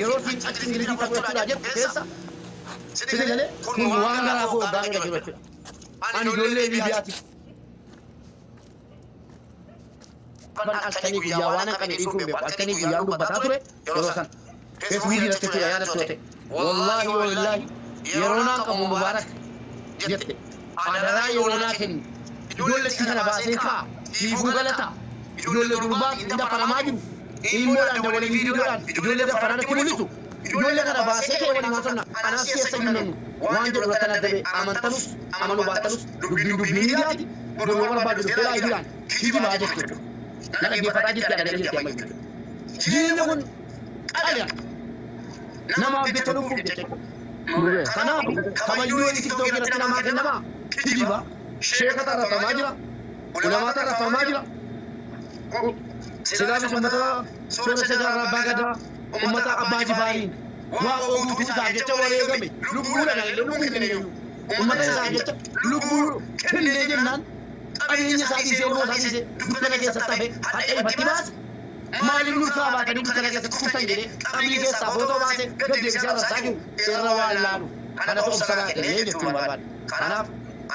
Yeroo siin achi Ingilizii taphachuudhaa jettu keessa sini galee kun waan garaa koo waggaa meeqa jiru jechuudha. Ani ijoollee Liibiyaati. Halkanii guyyaa waan hin qabne dhiisuun beeku. Halkanii guyyaa dubbataa ture yeroo san. Feesbuukii irratti jechuudha yaadattu yoo ta'e. Wallaahi wallaahi yeroo naan qabu Mubaarak jette. Adaraa yeroo naa kenni. Ijoolletti kana baasee kaa. Siifuu galata. Ijoollee durbaa hin daffaramaa jiru. Ilmoodhaan dabalee viidiyoodhaan ijoollee daffaranatti mul'isu. Ijoollee kana baasee kee waliin haasofna. Anaaf keessa hin nannu. Waan jedhu irratti adda amantanus amanuu baattanus dubbiin dubbii miidiyaati. Boruu yoo barbaadu dhuftee laayiviidhaan kijibaa jechuudha. Na dhaggeeffataa jirti adda jirti amma jechuudha. Jireenya kun qali'a. Namaaf jecha lubbuuf jecha. Kanaaf kabayyuu TikTok irratti namaa kennamaa kijiba. Sheeka tarrafamaa jira. Ulamaa tarrafamaa jira. Silaafis uummata sooressa jaarraa abbaa gadaa uummata abbaa jifaariin waa guutuu isaaf jecha wareegame lubbuudhaan illee lubbuu kennee jiru. Uummata isaaf jecha lubbuu kennee jennaan qabeenya isaa dhiisee ilmoo isaa dhiisee dukkana keessatti hafe hadha ifatti baase maaliif nurkaa baatanii dukkana keessatti kuftan jedhee qabrii keessaa footoo baasee gad deebisee arrabsaa jiru irra waan laalu kanatu obsanaa kennee jechuun barbaada. Kanaaf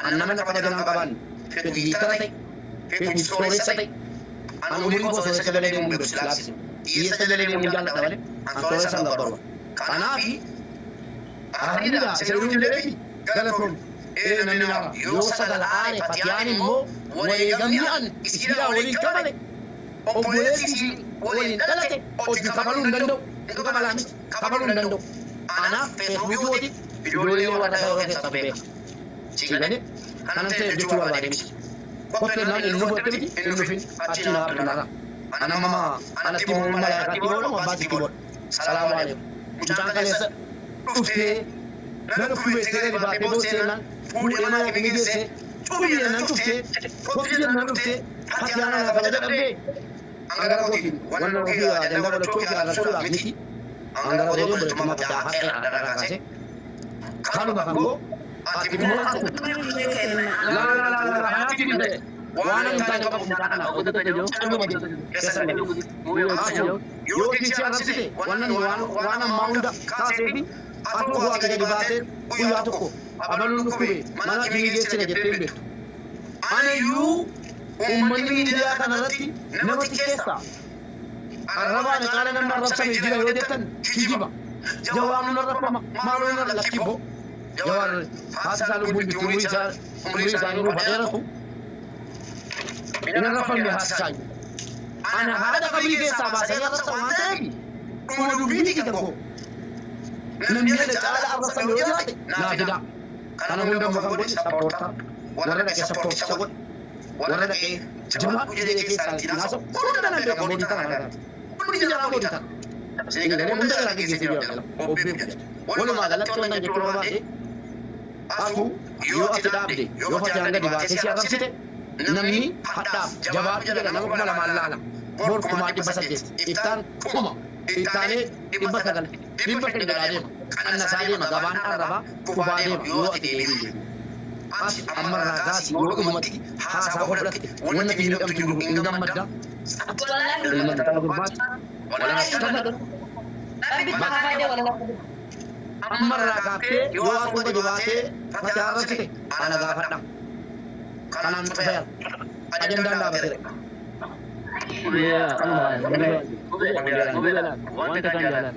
an nama kabaja hin qabaanne feetu hiikkara ta'e feetu sooressa ta'e an umurii koo sooressa jalee deemuun beeku silaafise. Hiyyeessa jalee deemuun jaalladha malee an sooressa hin gabbaru. Kanaaf aariidha seeruu hin jedheefi galatoon namni nama yoo sagal aare fatiyaan immoo wareegamni an isiidhaa waliin kafale obboleessi isii waliin dhalate hojii kafaluu hin danda'u. Hin kafalaa miti kafaluu hin danda'u. Anaaf feesbuukii kooti ijoollee warra sababa keessaa beeka. Siigane kanan ta'e jechuu barbaade miti. Kotte naan inni dhufu miti inni dhufin achi naa abdunara. Ana mama anatti boonu malaayikaatti boonu abbaatti boonu. Salaamu alaikum. Mucaan kaleessa dhuftee na dhukkubeessee gadi baatee boossee naan fuudhee mana kimi geessee cubi jennaan cuftee kottu jennaan dhuftee fatiyaan ana kabaja dhabdee. Angara kootiin wanna ofii ajandaa godhachuu ofii arrabsuudhaaf miti. Angara kootiin obboleettummaa fatiyaa haqa irraa kaasee kanuma kan goo ati immoo la la la la kanaatti hin ta'e waan hin taane qabu mucaa kana calluma jedhu keessa galu. Yoo tiisi arrabsite wannan waan ammaa hunda kaasee fi atuu ati gadi baatee guyyaa tokko abaluun dhukkube mana kimi geessine jettee hin beektu. Ani iyyuu uummanni miidiyaa kanarratti nama xiqqeessa. Arrabaan caala namni arrabsame jira yoo jettan kijiba. Jawaan nun arrabfama maaloo nun lakkibbo. Jawaan haati isaa lubbuun jirti umurii isaanii nuuf dheeratu. Hin arrabfamne haati isaa iyyuu. Ana haadha qabrii keessaa baasanii arrabsa waan ta'eef dhuma dubbiiti kan koo. Namni ana caala arrabsame yoo jiraate naa fidaa. Kana hunda immoo kan godhe sappoortaa warra dhaqee sappoortii isa godhe warra dhaqee jabaadhu jedhee keessaa ittiin haasa'u hunda nan beeka mootii tana kana. Hundi jaraa mootii tana. Isin galee hunda garaa geggeessee jira jala obbeeku jedha. Walumaa galatti wannan jechuu barbaade afu yoo ati dhaabde yoo fatiyaan gadi baatee si arrabsite namni hadhaaf jabaadhu jedha nama 2000 laala. Bor 1800 iftaan 1000 ittaanee 900 500 jedhaa deema. Qannasaa deema gabaan arrabaa kufaa deema yoo ati deebiin deemu. Ati ammarraa kaasi yoo dhumatti haasaa godhatte wanna miidhamtu jiru hin gammadda. Ilma intala gurbaati. Ammarraa kaaftee yoo ati gadi baatee fatiyaa arrabsite ana gaafadha. Kanaan cufeera. Ajandaan dhaabateera. Wanta kan jaalan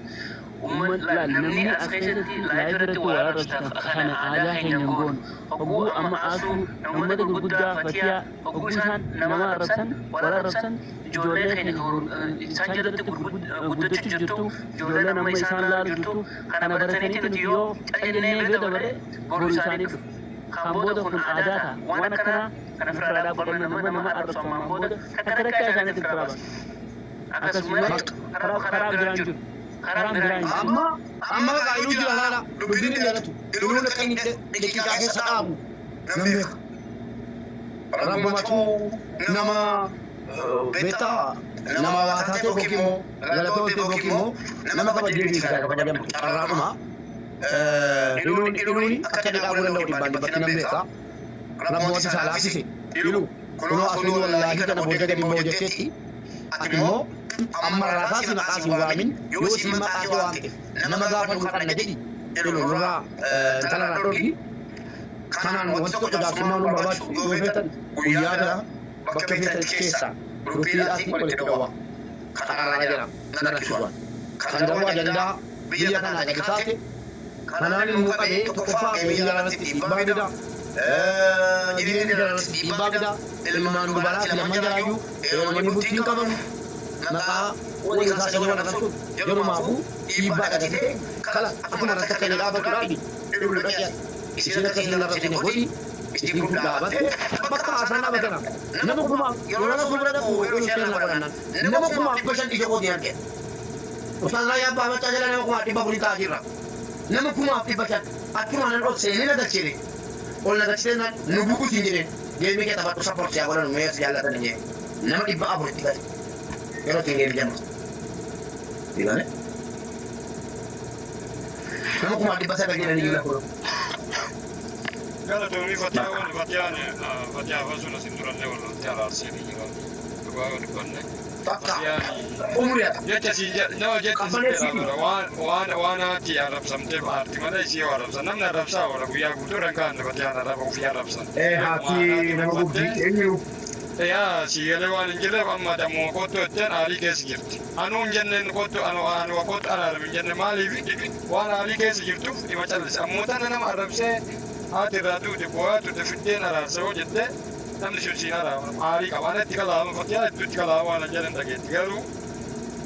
namni as keessatti laayif irratti waa arrabsitan kana aadaa keenya goonu hogguu amma asuu uummata gurguddaa fatiyaa hogguu isaan nama arrabsan wal arrabsan ijoollee keenya isaan jalatti guddachuu jirtu ijoolleen amma isaan laalu jirtu kana barataniiti nuti yoo cal jennee bira dabarre boru isaanii dhufu. Kan booda kun aadaa ta'a waan akkanaa kana ofirraa dhaabuu qabna nama nama arrabsu ammaan booda takka takkaa isaaniitti ofirraa baasa. Akkasumas karaa biraan jiru. Karaan biraan jiru. Amma bakka iluu jira laala dubbiin hin dhalatu. Iluun akka inni daqiiqaa keessa dhaabu nan beeka. Rabbumatu nama beektaa nama waa taatee yookiin immoo galatoomte yookiin immoo nama kabajee fi kabajamtu carraadhuma. Iluun iluun akka inni dhaabuu danda'u dhibbaan dhibbatti nan beeka. Rabbumatu isaa laaffise. Iluu kunoo asuun wallaahi kana booda gadi hin ba'u jetteetti ati immoo Amma rasaa si maqaa si waamin yoo si maqaa si waamte nama gaafadhu qabna jedhi nurraa intala irraa dhorki. Kanaan wanti tokko jaarsummaa nu barbaachisu yoo feetan guyyaa biraa bakka feetan keessa guruppiidhaatti walitti dhawaa. Kan araaraa jedhama nan rakkisuudhaan. Kan garuu ajandaa biyya kanaa gadi taate kanaan immoo qabee tokkoffaa biyya kanatti dhiibbaa fida. Jireenya kanatti dhiibbaa fida. Ilmaan dubaraati lamman jalaayyuu heerumanii bultii hin qaban. Maqaa walii kaasanii wal arrabsuun yerumaafuu dhiibbaa dhagatee kala akkuma irratti akka inni dhaabatudha dhiblu dhaqee isin akka isin arrabsine godhi isin kun dhaabatte bakka haasaan dhaabatana nama kumaaf yeroo nama bira dhaqu yeroo isheen na godhannan nama 5,500 ija kootiin arge. Ustaaz Raayyaa Abbaa Macaa jala nama 4,400 taa'aa jirra. Nama 5,500 achuma nan ol seenee na galchine. Ol na galchitee nu buusin jedheen geemii kee taphadhu sappoortii haa godhanu mee as jaallatan jedheen nama 400 itti gale. Yeroo ittiin geemii jamma. Diigame. Nama 9,900 jedhanii iyyuu lakkoofsa. Galatoomii Fatiyaa waan Fatiyaan Fatiyaa afaan sun durallee wal loltee araarsee ni jira. Dhugaa yoo dubbanne. Bakka umrii ata. Jecha siin jedha nama jecha siin Qabbaneessi. jedha waan waan waan haati arrabsamtee aarti malee isii yoo arrabsan namni arrabsaa oola guyyaa guutuu irra hin kaa'anne Fatiyaan arraba ofii arrabsan. Haati nama gubdi eenyu? Yaa siigalee waan hin jirreef amma dammoo kottu jetteen aarii keessa jirti. Anuu hin jenneen kottu anu anu kottu araarame hin jenne maaliif waan aarii keessa jirtuuf dhima callise. Ammoo tana nama arrabsee haati irraa duute boo'aa turte fiddeen araarsa yoo jette namni sun siin araarama aarii qaba. Ana itti kalaama Fatiyaa hedduutti kalaama waan jedhan dhageetti garuu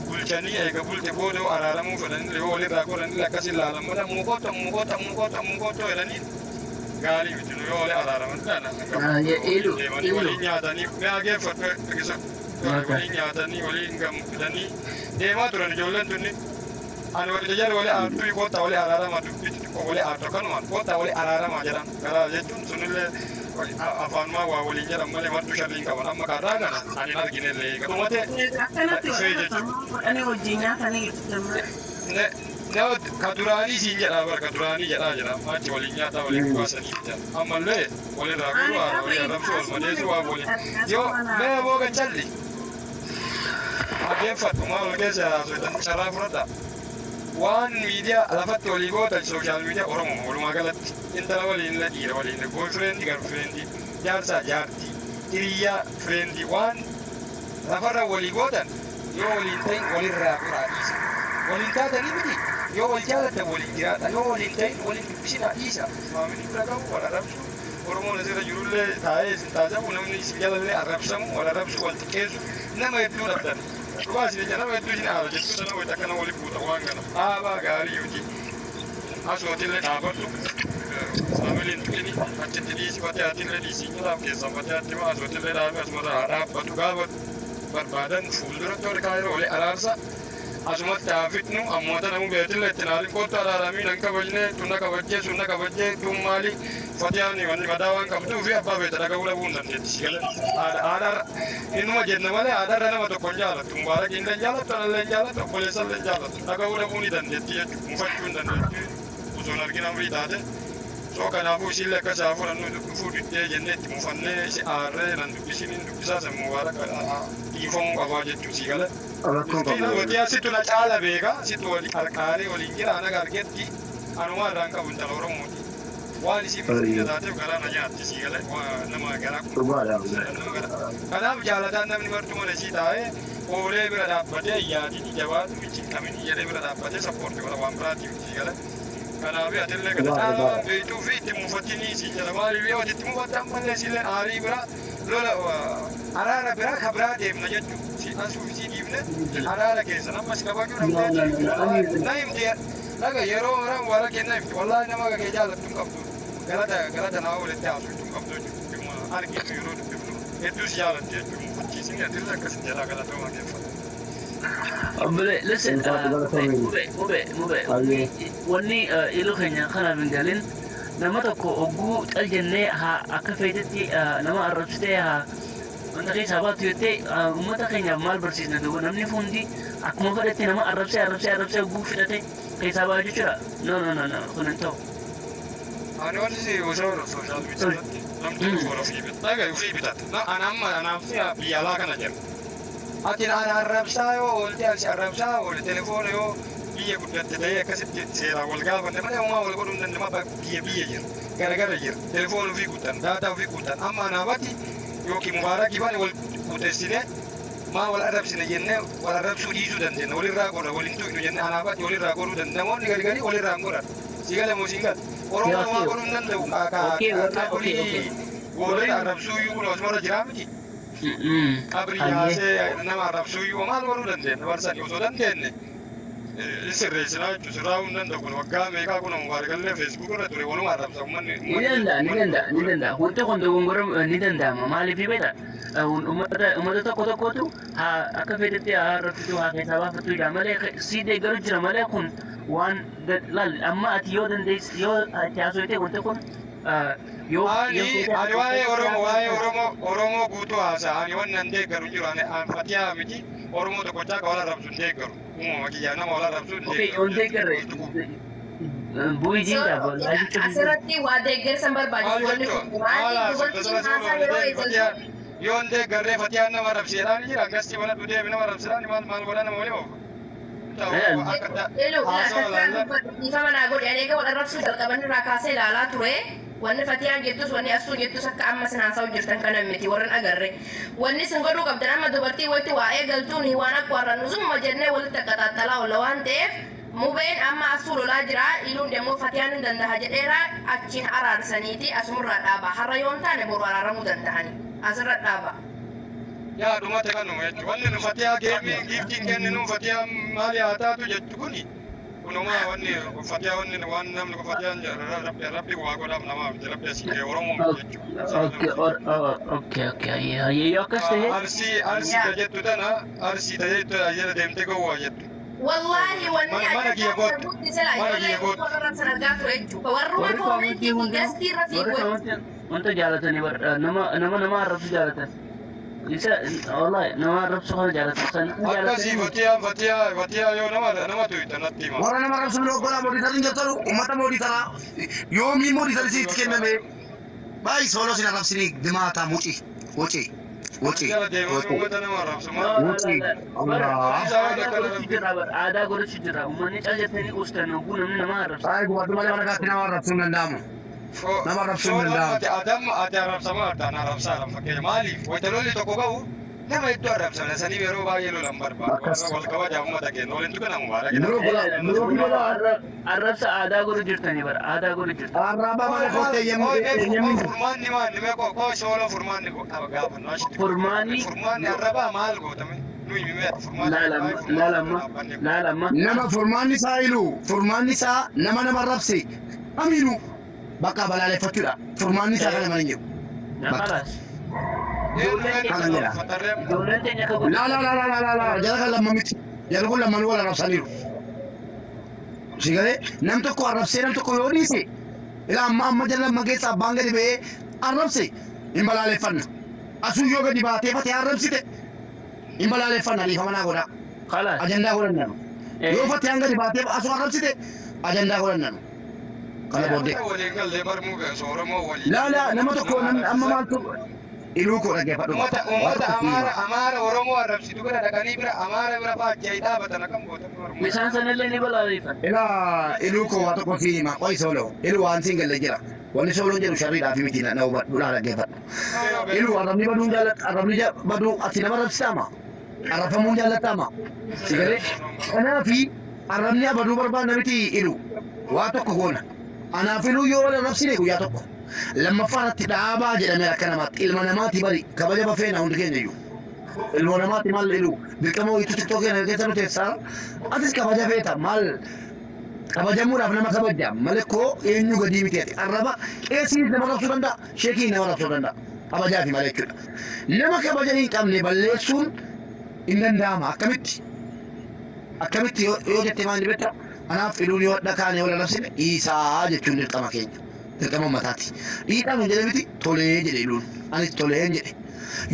bulchanii eega bulte booda araaramuu fedhanii yoo walirraa godhanii akkas ilaalan malee ammoo kottu ammoo kottu ammoo kottu ammoo kottu jedhanii gaarii miti yoo wali araaraman Ilu, deemanii ilu. waliin nyaatanii mi'a geeffatu waliin nyaatanii waliin gammadanii deemaa turan ijoolleen tunni ani wali jala wali aartuu kottaa wali araarama dubbitti xiqqoo wali aartu akkanumaan kottaa wali araarama jedhan garaa jechuun sunillee afaanumaa waa waliin jedhan malee martuu sharriin qaban amma kaarraa kana ani hin arginellee dhumate Akkanatti dhufee jechuudha. godhanii wajjin nyaatanii jechuudha. Ne ka duraanii siin jedhaa bara ka duraanii jedhaa jira amma achi waliin nyaataa waliin dhugaasanii jira ammallee walirraa godhu haala walii arrabsu wal madeessu waa waliin yoo mee booga calli adeemfadhu maal wal keessa haasoftan carraa fudhadha waan miidiyaa lafatti walii gootan sooshaal miidiyaa oromoo walumaa galatti intala waliin la dhiira waliin boyfriend girlfriend jaarsaa jaartii hiriyyaa friend waan lafarra walii gootan yoo waliin ta'in walirraa goraa dhiisa. Waliin taatanii miti yoo wal jaalatan waliin jiraata yoo waliin ta'in waliin dubbisinaa dhiisa. Maamilli bira qabu wal arrabsu Oromoon asirra jirullee taa'ee isin taajabu namni isin jalallee arrabsamu wal arrabsu wal xiqqeessu nama hedduu dhabdan. Dhugaa isin jecha nama hedduu isin aara jechuudha nama wayita akkana waliin buuta waan kana dhaabaa gaarii hojii asootillee dhaabadhu. Saamiliin tuqini achitti dhiisi fatiyaatillee dhiisi jalaaf keessan fatiyaatti maa asootillee dhaabee asumata haa dhaabbatu gaafa barbaadan fuulduratti ol kaayiroo olee araarsa asumatti haa fitnu ammoo tana beetillee itti naalin kottu araaramii nan kabajne tunna kabajjee sunna kabajjee tun maali fatiyaan wanni madaa waan qabduu fi abbaa beeta dhaga'uu dhabuu hin dandeetti si galee haadharra innuma jenna malee haadharra nama tokko hin jaalattu mubaarakiin illee hin jaalattu anallee hin jaalattu obboleessa illee hin jaalattu dhaga'uu dhabuu ni dandeetti jechuudha mufachuu hin dandeetti osoo hin argin amrii taate soo kanaafuu isiillee akka isaa fudhannu dhufuu diddee jennee itti mufannee isi aarree nan dubbisiniin dubbisaa san mubaaraka dhiifamuu qabaa jechuu si galee. Rakkoon Miskiina qabu. Fatiyaa situ na caala beeka situ wali qarqaaree waliin jira ana argetti anuma irraan qabu intala Oromooti. Waan isii miskiina taateef garaa na nyaatti sii galee nama garaa Dhugaadha. nama garaa. Kanaaf jaalataan namni martuu mana isii taa'ee oolee bira dhaabbatee yaadini jabaatu ichi hin qabini jedhee bira dhaabbatee sappoortii godha waan biraatiif sii galee. Kanaaf atillee kana caalaa waan beektuu fi itti mufatini sii jala maaliif yoo itti mufattan malee siileen aarii bira lola araara bira ka biraa deemna jechuudha. Si asuuf si dhiifne araara keessa amma si kabajuu dhabdee na himti dhaga yeroo maraa mubaara kenna himti wallaahi nama kee jaalattu hin qabdu galata galata naa walitti haasoftu hin qabdu jechuudha arginu yeroo dubbifnu hedduu si jaalatti jechuudha mufachiisini atillee akkasin jedhaa galatooma geeffata. Obbolee, listen, mube, mube, mube, wanni iluu keenya kanaaf hin galin nama tokko hogguu cal jennee haa akka feetetti nama arrabsitee haa wanta keessaa baatu jettee uummata keenyaaf maal barsiisna duuba namni hundi akkuma fedhetti nama arrabsee arrabsee arrabsee hogguu fidhate keessaa ba'a jechuudha. No, no, no, no, kun hin ta'u. Ani wanti si osoo sooshaal miidiyaa irratti namni tokko ofii bitata. Dhaga ofii bitata. Na ani amma anaaf biyya alaa kana jira. Ati ana arrabsaa yoo oolte ani arrabsaa oole telefoona yoo biyya guddatte ta'ee akkasitti seeraan wal gaafanne malee homaa wal godhuu hin danda'amu biyya biyya jira garagara jira telefoona ofii guutan daataa ofii guutan amma anaafatti yookiin mubaarakii faani wal guutessine maa wal arrabsine jennee wal arrabsuu dhiisuu dandeenya walirraa godha waliin tuqnu jennee anaafatti walirraa godhuu dandeenya namoonni gargari walirraa hin godhan si gale moo siin gale Oromoo homaa godhuu hin danda'u qabolii goolota arrabsuu iyyuu kun osuma jiraa miti. Qabri yaasee nama arrabsuu iyyuu maal godhuu dandeenya barsanii osoo dandeenye sirreessinaa jechuun sirraa'uu hin danda'u kun waggaa meeqaa kun mubaarakallee feesbuuk irra ture waluma arrabsa uummanni. Ni danda'a, ni danda'a, ni danda'a. Wanti kun dogongora ni danda'ama. Maaliif beektaa? Uummata tokko tokkotu haa akka fedhetti haa arrabsitu haa keessaa baafattu jira malee si deeggaru jira malee kun waan laal amma ati yoo dandeessi yoo ati haasofte wanti kun yoo Ani ani waa'ee Oromoo waa'ee Oromoo Oromoo guutuu haasa'a ani waan nan deeggaru hin jiru ani Fatihaa miti Oromoo tokkochaa ka wal arrabsu hin deeggaru uumama kiyyaa nama wal arrabsu hin Okay, on deeggarre bu'ii diingaa bal'aa Asirratti waa deeggarsa barbaachisu wanni kun maali dubartiin haasaa yeroo eegaltu Yoo hin deeggarree Fatihaan nama arrabseedhaan jira akkasii mana deemi nama arrabseedhaan maal maal godhaa nama walii oofa. Elo, dhiifama naa godhi. Ani egaa wal arrabsuu jalqaban irraa kaasee ilaalaa ture. Wanni Fatiyaan jettus wanni Asuun jettus akka amma isin haasa'u jirtan kana miti warran agarre. Wanni isin godhuu qabdan amma dubartii walitti waa eegaltuun waan akka warran zumma jennee walitti akka xaaxalaa oolla waan ta'eef mubeen amma Asuu lolaa jira iluun deemmoo Fatiyaan hin danda'a jedheera achiin araarsaniiti asumurraa dhaaba. Har'a yoo hin taane boru araaramuu danda'ani. Asirra dhaaba. Yaa dhumate kanuma jechuudha. Wanni nu Fatihaa geemii giiftiin kenninu Fatihaa maali haa taatu jechu kuni kunumaa wanni Fatihaa wanni waan namni Fatihaan rabbi waa godhaaf namaaf miti rabbi asii kee Oromoo miti jechuudha. Okay, okay, yoo akkas ta'e. Arsii arsii ta jettu tana arsii ta jettu tana jala deemtee gowwaa jettu. Wallahi wanni Mana kiyya kootu. Mana kiyya kootu. Warruma koomentii gastii irra fiigu. Wanta jaalatanii nama nama nama arrabsu jaalatan. Isa wallahi nama arrabsu kana jaalatan. San Akkasii Fatihaa Fatihaa Fatihaa yoo nama nama tuyta natti hima. Warra nama arrabsu biroo godhaa mooditarii jirtanu uummata mooditaraa yoomii mooditarii sitti kenname baay'ee sooloo sin arrabsinii dimaataa muci wuci wuci Jala deemanii uummata nama arrabsu maal. wuci Allah. Aadaa godhachuu jira. Uummanni callettanii qustan oguu namni nama arrabsa. Baay'ee gubadhu malee mana kaatti nama arrabsuu hin danda'amu. Nama arrabsuu hin danda'amu. Adam ati arrabsamaa jirta ana arrabsaadha fakkeenya maaliif wayita lolli tokko ga'u nama hedduu arrabsamna saniif yeroo baay'ee lolan barbaadu wal kabajaa uummata keenya waliin tuqana mubaarak. Nuroo godhaa nuroo godhaa. Arrabsa aadaa godhu jirtanii bara aadaa godhu jirtan. Arraba mana koottee yemmuu. Furmaanni maal mee koo sooloo furmaanni gaafannu ashitti. Furmaanni Furmaanni arrabaa maal gootame nuyi mimee furmaanni. laalama laalama. Nama furmaanni isaa ilu furmaanni isaa nama nama arrabse amiinu bakka balaaleffachuudha. Furmaanni isaa kana mana hin jiru. Khalaas. Ijoolleen teenya akka godhu. Laa laa laa laa laa laa jala kan lamma miti. Jala kun lamman wal arrabsaniiru. Si galee nam tokko arrabsee nam tokko yoo dhiise ilaa amma amma jala lamma keessa abbaan gadi ba'ee arrabse hin balaaleffanna. Asuu yoo gadi baatee fatee arrabsite hin balaaleffanna dhiifama naa godhaa. Khalaas. Ajandaa godhanna. Yoo fatee gadi baatee asuu arrabsite ajandaa godhanna. Kana booddee. Waliin gallee barmuu Oromoo waliin. Laa laa nama tokko amma maaltu iluu koo dhaggeeffadhu. Uummata uummata Amaara Amaara Oromoo arrabsitu bira dhaqanii bira Amaara bira faajjii dhaabatan akkam gootan Oromoo. Isaan sanallee ni balaaleffatan. Ilaa iluu koo waa tokko siin hima qoyi sooloo iluu waan siin galle jira wanni sooloon jedhu sharriidhaaf miti na hubadhu laa dhaggeeffadhu. Iluu arrabni baduun jaalladha arrabni baduu ati nama arrabsitaama arrabfamuun jaallattama si galee kanaafi arrabni baduu barbaadna miti iluu waa tokko goona anaaf iluu yoo wal arrabsine guyyaa tokko lammaffaa irratti dhaabaa jedhamee akka namaatti ilma namaatti bari kabaja bafeena hundi keenya iyyuu. Ilma namaatti maal iluu dirqama wayiitu tiktoo keenya keessa nu teessaa atis kabaja feeta maal kabajamuudhaaf nama kabaja malee koo eenyu gadii miti ati arraba qeesiin nama rabsuu danda'a sheekiin nama rabsuu danda'a kabajaafi malee jechuudha. Nama kabaja hin qabne balleessuun hin danda'ama akkamitti akkamitti yoo jette maal beektaa anaaf iluun yoo dhakaane wal arrabsine dhiisaa jechuun dirqama keenya. Dirqama uummataati. Dhiidhaan hin jedhe miti tolee jedhe iluun anis tolee hin jedhe.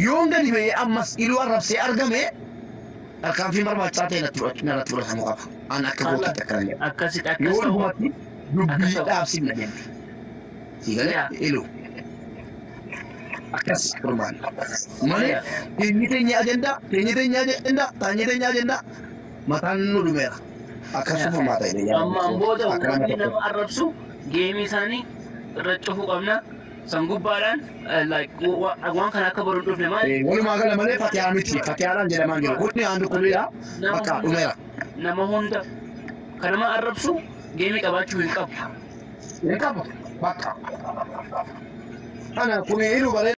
Yoon gadi ba'ee ammas iluu arrabsee argame tarkaanfiin barbaachisaa ta'e natti narratti fudhatamuu qaba. An akka gootitti akkana jedha. Akkasitti akkas Yoo ta'u. dhugumatti dubbii dhaabsifna jenne. Si galee iluu. Akkas kurmaan. Malee teenye teenye ajandaa, teenye teenye ajandaa, teenye teenye ajandaa mataan nu dhumeera. Akkasuma maata jedhee yaadama. Ammaan booda Akka nama wanti tokko. nama arrabsu geemii isaanii irra cufuu qabna. San gubbaadhaan like waan kana akka boru hin dhufne maali? Walumaa gala malee fatiyaa miti. Fatiyaadhaan jedhamaa jiru. Kunni aandu kulliidha. Nama Bakka hunda dhumeera. nama hunda kan nama arrabsu geemii qabaachuu hin qabu. Hin qabu. Bakka. Kana kun hidhu bareeda.